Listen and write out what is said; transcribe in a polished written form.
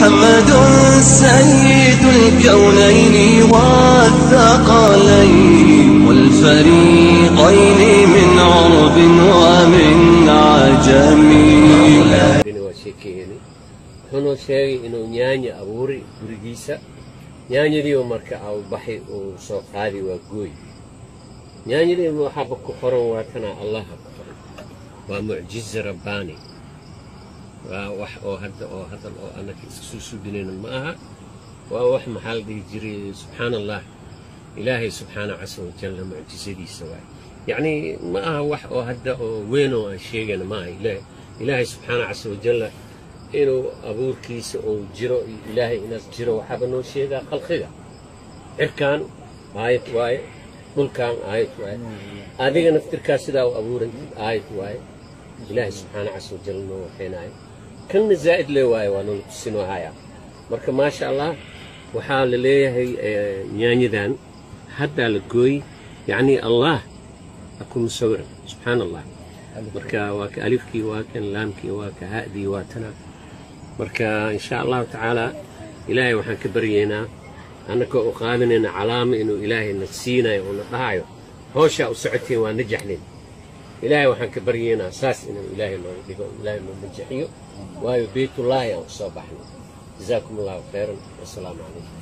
محمد سيد الكونين والثقلين والفريقين من عرب ومن عجم. Waa sheekeeyani, wuxuu noo sheegay inuu nyaanya abuuray gurigiisa, nyaanyadii oo marka au baxay uu soo qaadi, waa gooy nyaanyadii, waxaaba ku qoran, waa kana Allaha ku qoran. Waa mucjiza rabbaani, waa wax oo hadda oo hadal oo annaka iska soo suubinayna ma aha. Waa wax, maxaa la dhihi jiray, subxaana Allah, Ilaahay subxaana casa wajalla mucjizadiisa waay. Yacni ma aha wax oo hadda oo weyn oo aan sheegayna ma aha. Ilaahay subxaana casa wajalla inuu abuurkiisa uu jiro iyo Ilaahay inaas jiro waxaaba noo sheegaa khalqiga. Cirkaan aayad waaye, dhulkaan aayad waaye, adiga naftirkaa sidaa u abuurantid aayad waaye. Ilaahay subxaana casa wajalla noo waxaynaayo kanna zaa'id le waaye, waa noola tusinoo haya. Marka maasha Allah, waxaa la leeyahay nyaanyadan haddaa la gooy, yacni Allah aku musawiran, subxaana Allah. Marka waa ka alifkii, waa kan laamkii, waa ka ha'dii, waa tana. Marka insha Allahu tacaala Ilaahay waxaan ka baryaynaa, annagoo u qaadanayna calaamo inuu Ilaahay na siinayo oo na dhahayo howshaa u socotiin waa najaxdeen. Ilaahay waxaan ka baryaynaa saas inuu Ilaahay noogu dhigo, Ilaahay noo najaxiyo, waayo beytullaahi aan kusoo baxnay. Jazaakum Allahu khayran, wasalaamu calaykum.